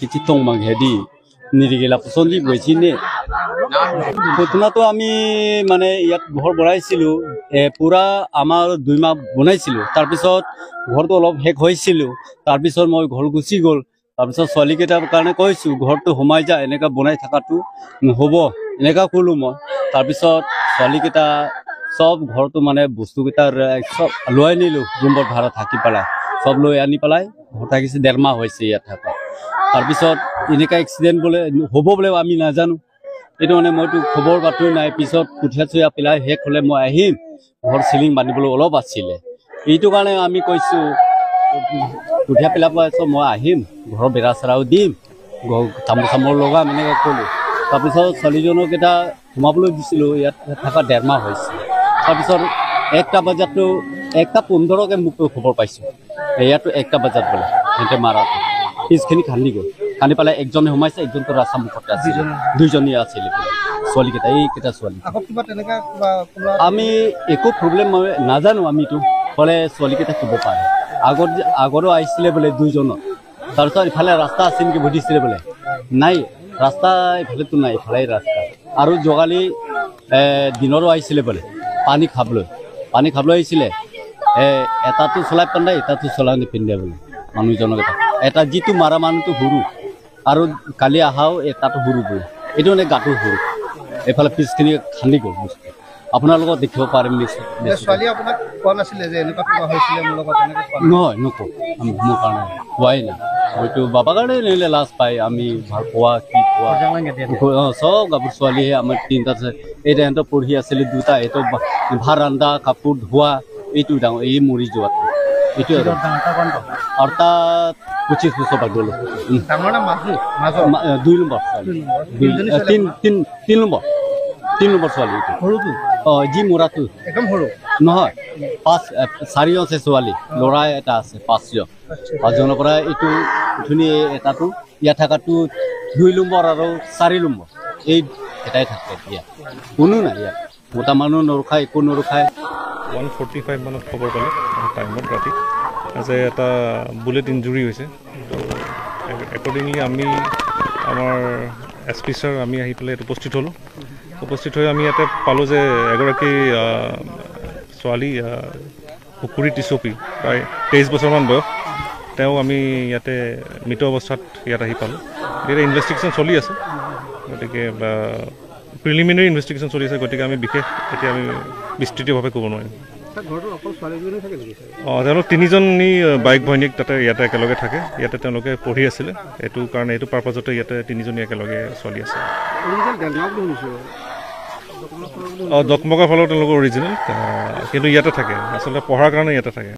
কিচি নিৰিগেলা পচন্দি গৈছিলে। ঘটনাটো আমি মানে ইয়াত ঘৰ বনাইছিলোঁ, পূৰা আমাৰ 2 মাহ বনাইছিলোঁ। তাৰপিছত ঘৰটো অলপ শেষ হৈছিলোঁ। তাৰপিছত মই ঘৰ গুচি গ'ল। তাৰপিছত ছোৱালীকেইটাৰ কাৰণে কৈছোঁ ঘৰটো সোমাই যা, এনেকুৱা বনাই থকাটো নহ'ব, এনেকুৱা ক'লোঁ মই। তাৰপিছত ছোৱালীকেইটা চব ঘৰটো মানে বস্তুকেইটা চব লৈ আনিলোঁ, ৰুমত ভাড়া থাকি পেলাই চব লৈ আনি পেলাই ঘৰ থাকিছে। 1.5 মাহ হৈছে ইয়াত থকা। তাৰপিছত এনেকুৱা এক্সিডেণ্ট বোলে হ'ব বোলে আমি নাজানো। এইটো মানে মইতো খবৰ বাতৰি নাই। পিছত কঠীয়া চঠীয়া পেলাই শেষ হ'লে মই আহিম, ঘৰ চিলিং বান্ধিবলৈ অলপ আছিলে। এইটো কাৰণে আমি কৈছোঁ কঠীয়া পেলাব পাছত মই আহিম, ঘৰৰ বেৰা চেৰাও দিম, তামোল চামোল লগাম, এনেকৈ ক'লোঁ। তাৰপিছত ছোৱালীজনক এটা সোমাবলৈ দিছিলোঁ, ইয়াত থকা 1.5 মাহ হৈছে। তাৰপিছত 1টা বজাতো 1টা 15কে মোক খবৰ পাইছোঁ, ইয়াতো 1টা বজাত বোলে সিহঁতে মাৰাটো পিছখিনি খান্দি গ'ল। খান্দি পেলাই একজনে সোমাইছে, একজনটো ৰাস্তা মুখতে আছিলে, দুইজনী আছিলে বোলে ছোৱালীকেইটা, এইকেইটা ছোৱালী। আমি একো প্ৰব্লেম নাজানো, আমিতো ক'লে ছোৱালীকেইটা ক'ব পাৰে। আগতো আহিছিলে বোলে দুইজনত। তাৰপিছত ইফালে ৰাস্তা আছে নেকি সুধিছিলে বোলে, নাই ৰাস্তা ইফালেতো নাই, ইফালে ৰাস্তা। আৰু যোৱাকালি দিনৰো আহিছিলে বোলে পানী খাবলৈ, পানী খাবলৈ আহিছিলে। এটাটো চলাই পিন্ধে, এটাটো চলাই নিপিন্ধে বোলে মানুহজনক। এটা যিটো মাৰা মানুহটো সৰু, আৰু কালি অহাও এটাটো সৰু বোলে, এইটো মানে গাটো সৰু। এইফালে পিছখিনি খান্দি গ'ল বস্তু, আপোনালোকক দেখিব পাৰিম নিশ্চয়। নহয় নকওঁ, মোৰ কাৰণে কোৱাই নাই। হয়তো বাবাৰ কাৰণে নিলে লাজ পায়, আমি ভাল পোৱা কি পোৱা চব গাভৰু ছোৱালীহে আমাৰ 3টা আছে। এই সিহঁতৰ পঢ়ি আছিলে 2টা, এইটো ভাত ৰান্ধা কাপোৰ ধোৱা, এইটো ডাঙৰ এই মৰি যোৱাটো এইটো। আৰু তাত 25 বছৰ বাদ গ'লো। 2 নম্বৰ ছোৱালী, 3 নম্বৰ, 3 নম্বৰ ছোৱালী এইটো। অঁ, যি মৰাটো নহয়, 5 4 আছে ছোৱালী, ল'ৰা এটা আছে, 5জন। 5জনৰ পৰা এইটো উঠনি এটাটো ইয়াত থকাটো 2 নম্বৰ আৰু 4 নম্বৰ, এই এটাই থাকে ইয়াত, কোনো নাই ইয়াত, মতা মানুহ নৰখায়, একো নৰখায়। 1:45 মানত খবৰ পালোঁ টাইমত ৰাতি যে এটা বুলেট ইঞ্জুৰি হৈছে। তো একৰ্ডিংলি আমি আমাৰ এছ পি ছাৰ আমি আহি পেলাই ইয়াত উপস্থিত হ'লোঁ। উপস্থিত হৈ আমি ইয়াতে পালোঁ যে এগৰাকী ছোৱালী শুকুৰি টিচপি, প্ৰায় 23 বছৰমান বয়স, তেওঁ আমি ইয়াতে মৃত অৱস্থাত ইয়াত আহি পালোঁ। এতিয়া ইনভেষ্টিগেশ্যন চলি আছে, গতিকে প্ৰিলিমিনাৰী ইনভেষ্টিগেশ্যন চলি আছে, গতিকে আমি বিশেষ এতিয়া আমি বিস্তৃতভাৱে ক'ব নোৱাৰিম। অঁ, তেওঁলোক 3জনী বাইক ভৈনীক তাতে ইয়াতে একেলগে থাকে, ইয়াতে তেওঁলোকে পঢ়ি আছিলে, এইটো কাৰণে এইটো পাৰ্পাজতে ইয়াতে 3জনী একেলগে চলি আছে। অঁ, ডকমকা ফালৰ তেওঁলোকৰ অৰিজিনেল, কিন্তু ইয়াতে থাকে, আচলতে পঢ়াৰ কাৰণে ইয়াতে থাকে।